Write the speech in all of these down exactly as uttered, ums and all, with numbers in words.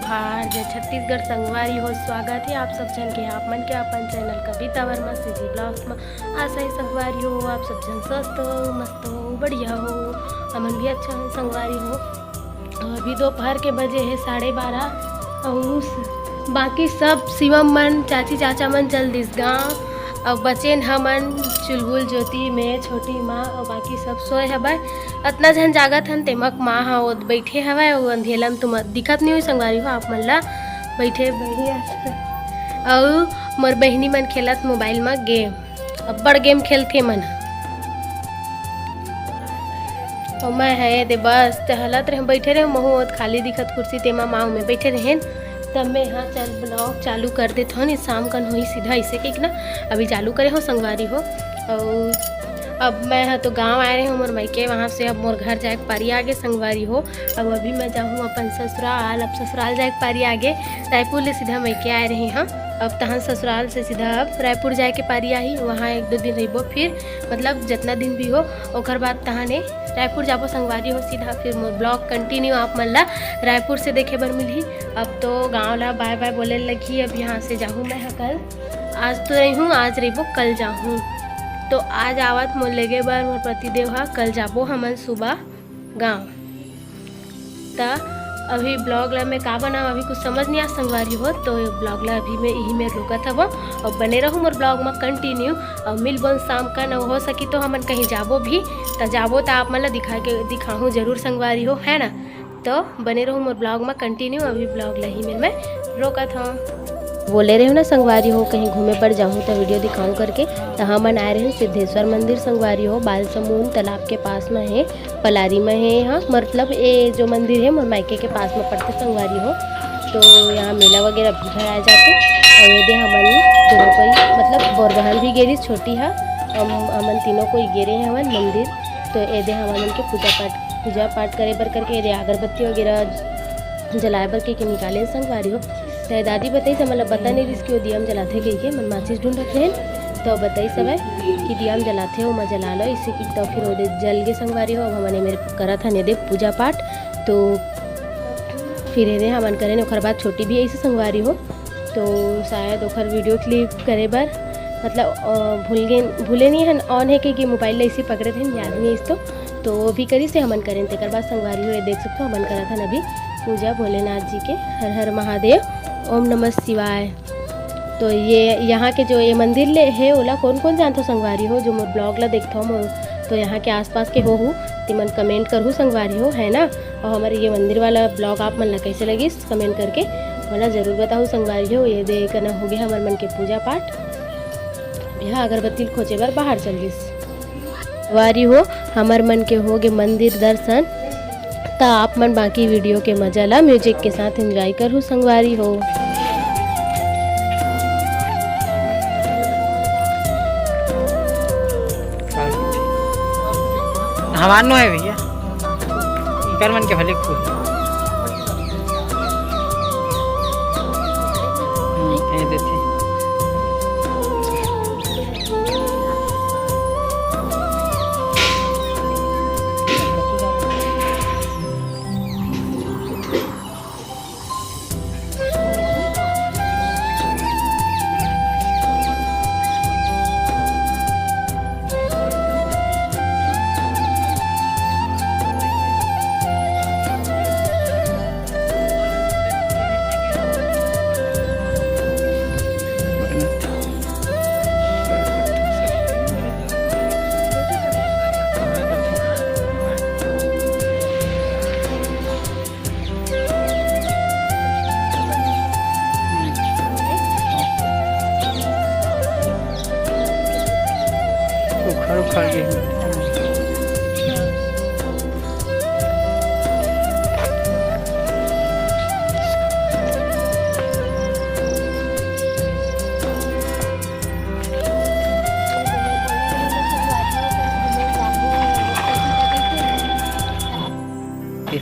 हार जय छत्तीसगढ़ संगवारी हो, स्वागत हे आप सब झन के, आप मन के अपन चैनल कविता वर्मा सीजी ब्लॉग्स म। आशा हे संगवारी हो, आप सब झन स्वस्थ हो, मस्त हो, बढ़िया हो। हमन भी अच्छा हन संगवारी हो। अभी दोपहर के बजे हे साढ़े बारह, अउ स-, बाकी सब शिवम मन, चाची चाचा मन चल दिस गाँव। अउ बचेन हमन, चुलबुल, ज्योति, मैं, छोटी माँ, अउ बाकी सब सोए हवय। अतना झन जागत हन, तेमा के माँ ह ओद बइठे हवय, अउ अंधेला म तुम दिखत नइ होही संगवारी हो, आप मन ला बइठे, बइठे। अउ मोर बहिनी मन खेलत मोबाइल म गेम, अब्बड़ गेम खेलथे मन ह। अउ मैं ह एदे बस टहलत रहेंव, बइठे रहेंव, महूँ ओद खाली दिखत कुर्सी, तेमा माँ में बइठे रहेन। तब मैं ह चल ब्लॉग चालू कर देत हन, शाम कन होही सीधा, अइसे कहिके ना अभी चालू करे हों संगवारी हो। अउ अब मैं ह तो गाँव आए रहेंव मोर मइके, वहाँ से अब मोर घर जाए के पारी आगे संगवारी हो। अब अभी मैं जाहूँ अपन ससुराल, अब ससुराल जाए के पारी आगे। रायपुर ले सीधा मइके आए रहे हँव, अब तहन ससुराल से सीधा अब रायपुर जाए के पारी आही, वहाँ एक दो दिन रहिबो, फिर मतलब जतना दिन भी हो, ओकर बाद तहने रायपुर जाबो संगवारी हो सीधा। फिर मोर ब्लॉग कंटिन्यू आप मन ला रायपुर से देखे बर मिलही। अब तो गाँव ला बाय बाय बोले लगही, अब यहाँ से जाहूँ मैं ह कल। आज तो रहिहूँ, आज रहिबो, कल जाहूँ। तो आज आवत मोर लेगे बर मोर पतिदेव ह, कल जाबो हमन सुबह गाँव। त अभी ब्लॉग ला मैं का बनाऊँ, अभी कुछ समझ नइ आत संगवारी हो, तो ब्लॉग ला अभी मैं इही में रोकत हवँव। अउ बने रहू मोर ब्लॉग म कंटिन्यू, अउ मिलबोन शाम कन, अउ हो सकी तो हमन कहीं जाबो भी, त जाबो त आप मन ला दिखा के, दिखाहूँ जरूर संगवारी हो, है ना। तो बने रहू मोर ब्लॉग म कंटिन्यू, अभी ब्लॉग ला इही में मैं रोकत हवँव। बोले रहेंव ना संगवारी हो, कहीं घूमे बर जाहूँ त वीडियो दिखाहूँ करके। त हमन आए रहेन सिद्धेश्वर मंदिर संगवारी हो, बालसमुंद तालाब के पास म हे, पलारी म हे। हाँ, मतलब ये जो मंदिर हे मोर मायके के पास म पड़थे संगवारी हो। तो यहाँ मेला वगैरह भी भराए जाथे। अउ एदे हमन दोनों कोई, मतलब बोर बहन भी गे रिहिस छोटी ह, हम, हमन तीनों कोई गे रहे हवन मंदिर। तो एदे हमन के पूजा पाठ, पूजा पाठ करे बर करके एदे अगरबत्ती वगैरह जलाए बर कहिके निकाले संगवारी हो। त दादी बताइस, हमन ल पता नइ रिहिस कि वो दिया म जलाथे कहिके, हमन माचिस ढूंढत रहेन, त बताइस हवय कि दिया म जलाथे, ओमा जला लो, इसे कि त फिर ओदे जल गे संगवारी हो। अब हमन एमेर करत हन एदे पूजा पाठ, तो फिर एदे हमन करेन, ओखर बाद छोटी भी आइस संगवारी हो, तो शायद ओखर वीडियो क्लिप करे बर, मतलब, अ, भूल गे, भूले नइ हन, on हे कहिके मोबाइल ल इसे पकड़े रहेन, याद नइ आइस तो, तो वो भी करिस हे, हमन करेन। तेकर बाद संगवारी हो, ये देख सकथो, हमन करत हन अभी पूजा भोलेनाथ जी के। हर हर महादेव, ओम नमः शिवाय। तो ये यहाँ के जो ये मंदिर ले हे, ओला कौन कौन जानथो संगवारी हो, जो मोर ब्लॉग ला देखथो मोर, तो यहाँ के आसपास के होहू, तिमन कमेंट करहू संगवारी हो, है ना। और हमारे ये मंदिर वाला ब्लॉग आप मन ला कैसे लगिस, कमेंट करके मोला जरूर बताहू संगवारी हो। ये दे कना हो गया हमर मन के पूजा पाठ। यहाँ अगरबत्ती ल खोचे बर बाहर चल दिस। संगवारी हो, हमर मन के हो गे मंदिर दर्शन। त आप मन बाकी वीडियो के मजा ला म्यूजिक के साथ एंजॉय करहू संगवारी हो। हमार नो है भैया, इकर मन के भले फूल। हम्म, ये देथे। उखड़ उखड़ गे।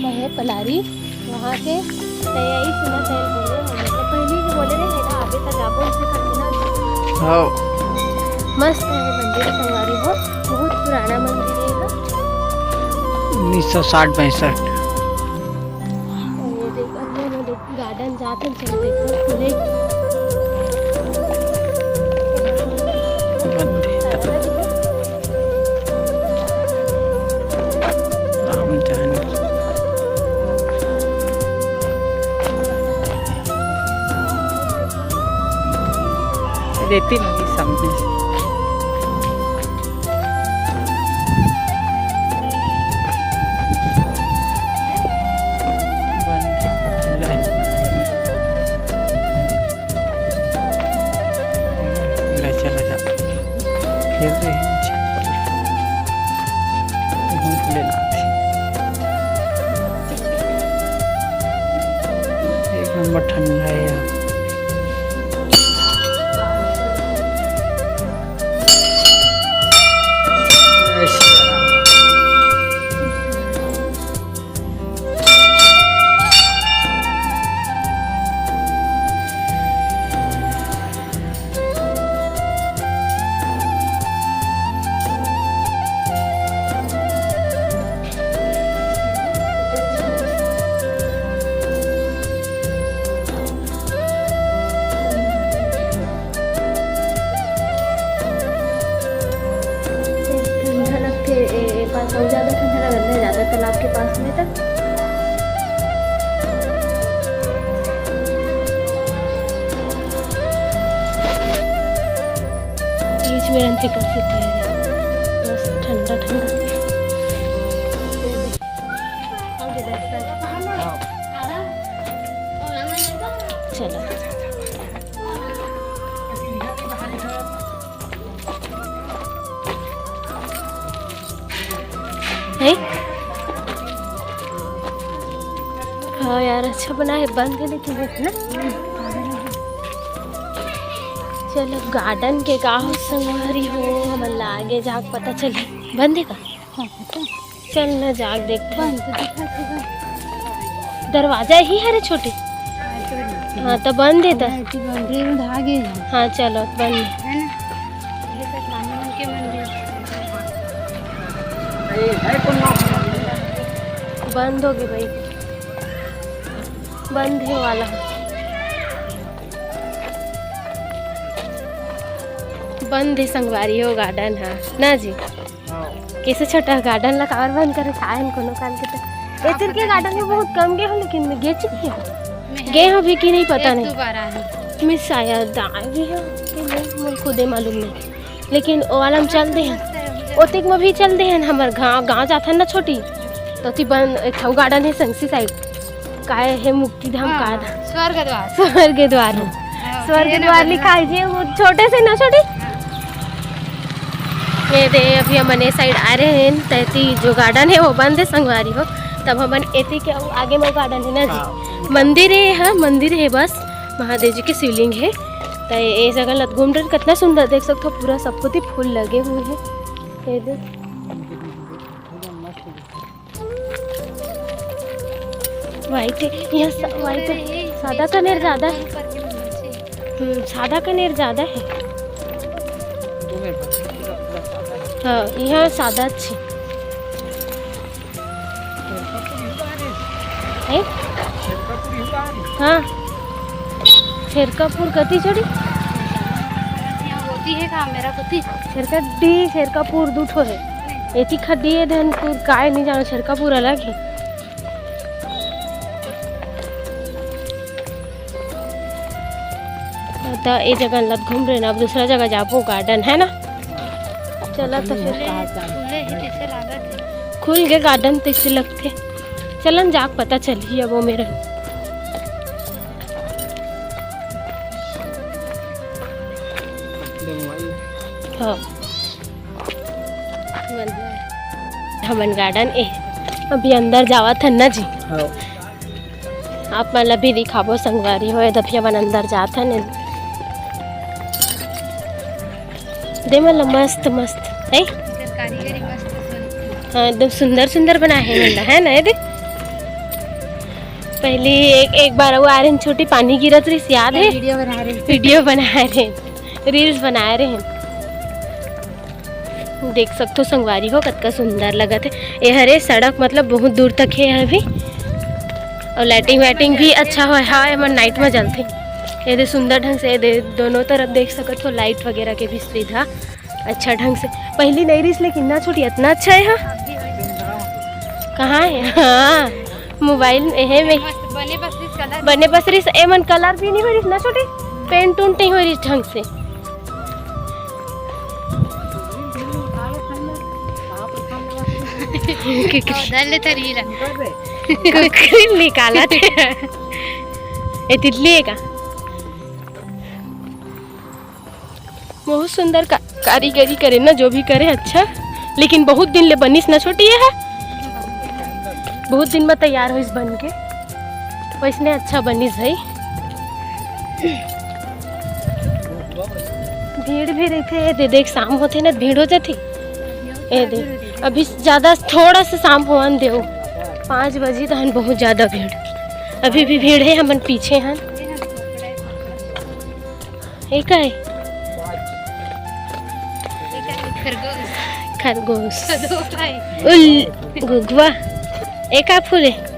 मैं हे पलारी, वहाँ से तैयारी सुना तैयारी बोले, हम मतलब पहले ही बोले रहे, "बेटा, आगे तक जाबो, इसे करके ना।" हाँ। मस्त है मंदिर संगवारी हो, बहुत पुराना मंदिर है ये। उन्नीस सौ साठ पैंसठ। ये देख, अंदर में देख, गार्डन जात हन, चल देखते हैं, खुले। बंद हे। राम जाने। रेती लगी सामने। बंद। ले चला जा। खेल रहे हैं बच्चे। घूम ले लाते। एक नंबर ठंडा है यहाँ। ठंडा लगथे, ए, ए पास अउ ज्यादा ठंडा लगथे, ज्यादा तालाब के पास में त। बीच में रहते कर सकते हैं, बस ठंडा ठंडा। चलो। है? हाँ यार, अच्छा बना है, बंद है लेकिन है ना। चलो, गार्डन के का हो संगवारी हो, हमन ला आगे जाके पता चली। बंद है का? चल ना, जाके देखते हैं। बंद तो दिखत हे, बंद। दरवाजा ही हरे छोटे। हाँ, तो बंद है तो। हाँ, ऐसी बंद है, धागे हैं। हाँ, चलो, बंद है। है ना? ये तो रानी मन के मंदिर। बंद होगे भाई, बंद हे वाला। बंद हे संगवारी हो गार्डन हा ना जी। हाँ। कैसे छोटा गार्डन ला काबर बंद करे, का हे कोनो काम के तो। एतिर के गार्डन में बहुत कम गे हो, लेकिन मैं गे चुकी हूँ। मैं गे हो भी कि नहीं पता एक नहीं। दो बार आई। मैं शायद आ गई हूँ कि नहीं, मुझे खुदे मालूम नहीं। लेकिन ओ वाला में चल दे हैं, ओतिक में भी चल दे हैं। हमर गाँव, गाँव जाथन ना छोटी, तो ओती बन एक ठो गार्डन है संगसी साइड, काय है मुक्ति धाम हाँ, का हाँ, था? स्वर्ग द्वार। स्वर्ग द्वार है। हाँ, स्वर्ग ये ना द्वार बदला। लिखा है जी, वो छोटे से ना छोटी। हाँ। ये दे, अभी हमन ए साइड आ रहे हैं, तैती जो गार्डन है वो बंद है संगवारी हो, तब हमन एती के आगे में गार्डन है ना जी, हाँ। मंदिर है, हाँ, मंदिर है बस, महादेव जी के शिवलिंग है। त ए जगह लत घूम रहे, कितना सुंदर देख सकते हो, पूरा सब कुछ ही फूल लगे हुए हैं। ये दे। व्हाइट है, यहाँ स-, व्हाइट है, सादा कनेर ज्यादा है। हम्म, सादा कनेर ज्यादा है। हाँ, यहाँ सादा अच्छी। हैं? हाँ, छेरकापुर कति चढ़ी? यहाँ होती है का मेरा पति? छेरका डी, छेरकापुर दू ठो है। एती खा डी है, धनपुर काय नहीं जानो, छेरकापुर अलग है। त ए जगह लत घूम रहे ना, अब दूसरा जगह जाबो, गार्डन है ना। चला तो फिर। खुले हे, जैसे लागत हे। खुल गे गार्डन, तैसे लगथे। चलन जाके पता चलही अब ओ मेर। हाँ। हमन गार्डन ए, अभी अंदर जावत हन ना जी। हाँ। आप मन ला भी दिखाबो संगवारी हो, ए दफिया मन अंदर जात हन। दे मन ला मस्त मस्त, है? इधर कारीगरी मस्त सुन। हाँ, एकदम सुंदर सुंदर बनाए हे मन ला, है ना? ये देख, पहली एक, एक बार वो आ रहे हैं, छोटी पानी गिरत रही, याद है? वीडियो बना रहे हैं। वीडियो बना रहे हैं, रील्स बना रहे हैं। देख सकथो संगवारी हो, कतका सुंदर लगत हे। ए हरे सड़क, मतलब बहुत दूर तक हे अभी। अउ लाइटिंग वाइटिंग भी अच्छा होय हवय, एमन नाइट में जलथे। ये दे सुंदर ढंग से, ये दे दोनों तरफ देख सकत हो, लाइट वगैरह के भी सुविधा अच्छा ढंग से। पहली नई रिहिस, लेकिन ना छोटी, इतना अच्छा है। हाँ, कहाँ है? हाँ, मोबाइल में है में। मस्त बने बस रिहिस कलर। बने बस रिहिस, एमन कलर भी नहीं हो रिहिस ना छोटी, पेंट उंट नहीं हो रिहिस ढंग से। पौधा ले तरी ला। कुकरी निकाला थे। ए तितली है का? बहुत सुंदर का-, कारीगरी करे ना, जो भी करे अच्छा, लेकिन बहुत दिन ले बनिस ना छोटी, ये है बहुत दिन में तैयार होइस बन के, वैसने अच्छा बनिस भाई। भीड़ भी रहिथे, ये दे देख, शाम होथे ना, भीड़ हो जाथे। ये दे, अभी ज्यादा, थोड़ा सा शाम होवन देव, पाँच बजे तहन बहुत ज्यादा भीड़, अभी भी भीड़ है, हमन पीछे हन। ये का है? खरगोश। खरगोश। खरगोश है। उल, घुघुआ। ये का फूल है?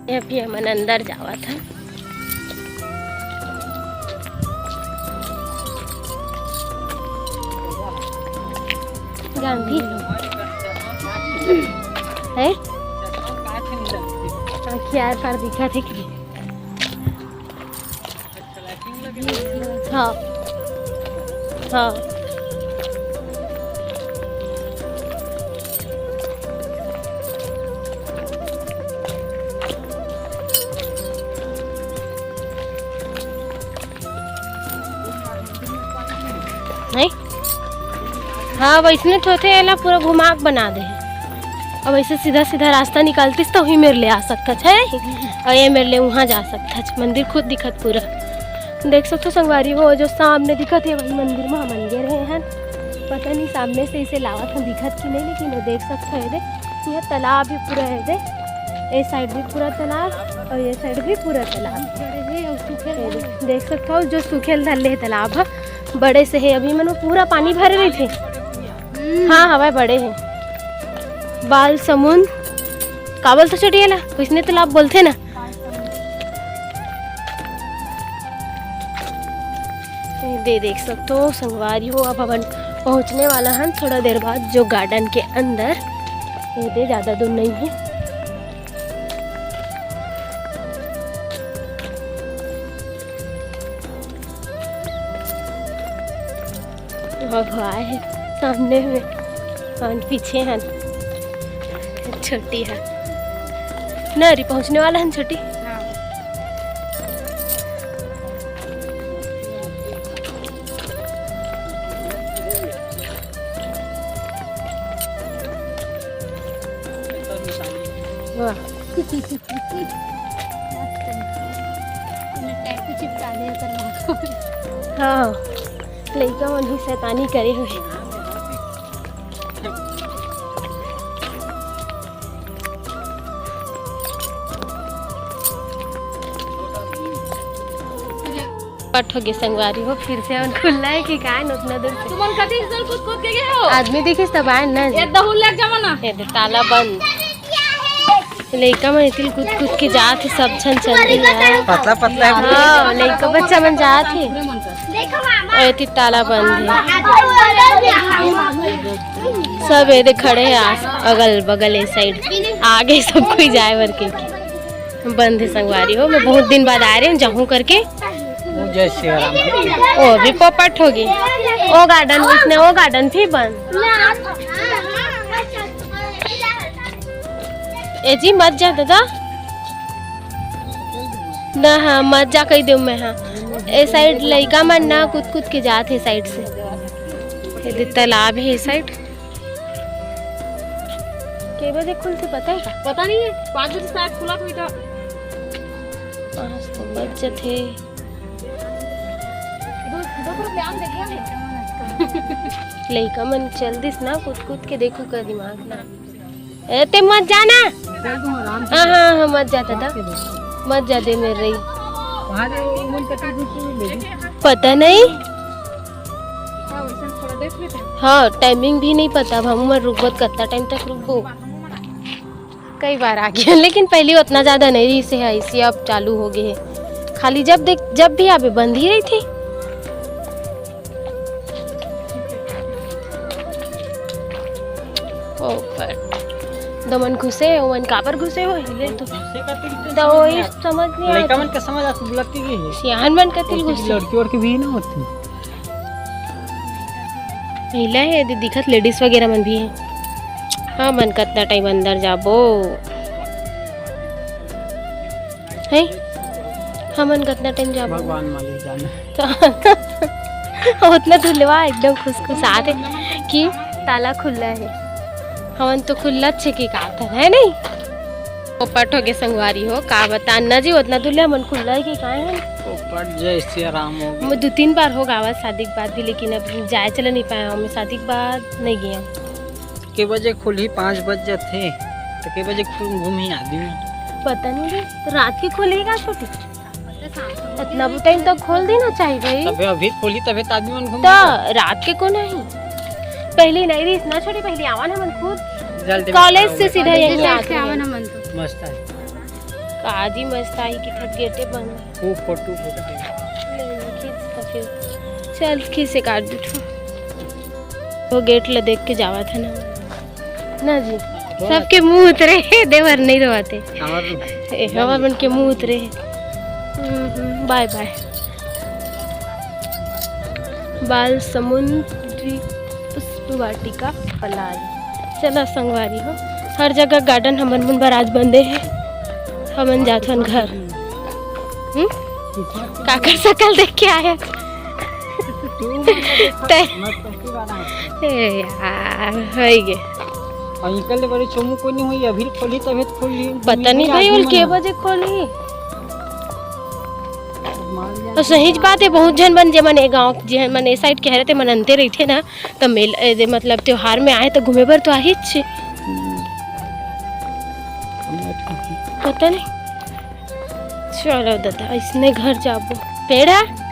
ये अभी हमन अंदर जावत हन। गांधी है? आँखिया आर पार दिखत हे कि? हाँ, हाँ। नहीं? हाँ, वैसने तो होथे, एला पूरा घुमा के बना दे। अब ऐसे सीधा सीधा रास्ता निकलतिस तो ही मेरे ले आ सकता है, और ये मेरे ले वहाँ जा सकता है। मंदिर खुद दिखत पूरा। देख सकथो संगवारी हो, जो सामने दिखत हे, वही मंदिर में हमन गे रहे हैं। पता नहीं सामने से इसे लावत हम दिखत कि नहीं, लेकिन वो देख सकथो, ये दे, ये तालाब भी पूरा है, दे, ये साइड भी पूरा तालाब और ये साइड भी पूरा तालाब। बड़े हे और सूखे ये दे, देख सकथो, जो सूखे ल धर ले हे तालाब ह, बड़े से हे। अभी मन में पूरा पानी भरे रहिथे। हम्म। हाँ, हवा बड़े हे। बाल समुंद, का बोलथे छोटी एला? वैसने तालाब बोलथे ना। ये दे देख सकथो संगवारी हो, अब हमन पहुँचने वाला हन थोड़ा देर बाद जो गार्डन के अंदर। ये दे, ज्यादा दूर नहीं है। भगवा है सामने में, और पीछे हन छोटी है। नरी पहुँचने वाला हन छोटी। हाँ। वाह। टैटू चिपका दे ओकर माथा में। हाँ, लइका मन ही शैतानी करे हुए। पट हो गए संगवारी हो, फिर से हमन खुल्ला है कि का न उतना दूर से। तुमन कति जल कूद कूद के गए हो? आदमी देखिस तब आए न। ये दहुल लग जावा ना। ये दे, ताला बंद। लइका मन एती कूद कूद के जात हे, सब झन चल रही है। पतला पतला है। हाँ, लइका बच्चा मन जात हे। और एती ताला बंद है। सब ये दे खड़े हैं आस, अगल बगल, ये साइड। आगे सब कोई जाए बर के। बंद है संगवारी हो, मैं बहुत दिन बाद आ रही हूँ, जाहूँ करके। जय सिया राम। ओ भी पोपट होगे। ओ गार्डन, इसने ओ गार्डन भी बंद। ए जी, मत जा दादा। ना, हाँ, मत जा, कही देव मैं, हाँ। ए साइड लइका मन ना कूद कूद के जात हे साइड से। ये दे तालाब है ये साइड। के बजे खुलथे पता है का? पता नहीं है, पाँच बजे शायद खुला तो बेटा। पाँच तो बज जथे। दो, दो रुपया आम देख लो। लइका मन चल दिस ना, कूद कूद के देखू का दिमाग ना। ए, ते मत जाना। चल, तुम आराम से हाँ, हाँ, हाँ, मत जा दादा। मत जा दे मेरे रही। वहाँ से वो मन करती थी, तू ले ली। पता नहीं। हाँ, timing भी नहीं पता, अब हम उमर रुकबो त कतना time तक रुकबो। कई बार आ गया, लेकिन पहले उतना ज्यादा नहीं रही से है, इसी अब चालू हो गए है। खाली जब देख, जब भी आबे बंद ही रही थी। ओ पर दमन घुसे, ओमन काबर घुसे हो हिले तो। घुसे का तो तो वही समझ नहीं आता। लड़का मन का समझ आती बुलती की है। सियान मन का तिल घुसे। लड़की वड़की भी ना होती। महिला है, दे दिखत ladies वगैरह मन भी है। हाँ, मन कतना time अंदर जाबो। है? हमन कतना time जाबो? भगवान मालिक जाने। तो उतना धुलवा एकदम खुश खुश आते कि ताला खुला है। हमन तो खुला छे के का था, है नहीं? पोपट हो गए संगवारी हो, का बता ना जी, उतना धुले हमन खुला है कि का है? पोपट जय सिया राम हो गए। मैं दो तीन बार हो गावा शादी के बाद भी, लेकिन अब जाए चले नहीं पाए हम, शादी के बाद नहीं गए हम। के बजे खुलही? पाँच बज जाथे, तो के बजे खुल-, घूमही आदमी? पता नहीं रे, तो रात के खुलही का छोटी? इतना भी time तक खोल देना चाहिए भाई। तबे अभी खोली, तबे तो आदमी मन घूम तो लेगा। रात के को नहीं, पहले नहीं रही इतना छोटी, पहले आवा ना हमन खुद। जल्दी कॉलेज से सीधा यहीं आते हैं। आवा ना मन तो। मस्त है। काजी मस्त आई कि थक गेटे बंद। वो फोटो, फोटो। ले, ले, खींच तो फिर। चल, खींच एक आध दू ठो। वो गेट ला देख के जावा था ना। ना जी, सबके मुंह उतरे हे, देवर नहीं रोवाथे। हमर ए, हमर मन के मुंह उतरे हे। हम्म, हम्म, बाय बाय। बाल समुंद द्वीप पुष्प वाटिका पलाल। चला संगवारी हो, हर जगह garden हमन मन बर आज बंदे हे। हमन जाथन घर। हम्म? काकर सकल देख के आया? ते ए यार, होई गे। और इनकर ले बड़े चोमू कोई नहीं हुई, अभी खोली तभी तो खोली। पता नहीं भाई, उल के बजे खोली। और सही बात है, बहुत झन मन, जे मन ए गाँव, जे मन ए side के हरे, ते मन अंते रहिथे ना, त मेल-, ए, दे, मतलब, त्योहार में आए त घूमे बर तो आही छे। पता नहीं। चलो दादा, इसने घर जाबो। पेड़ है?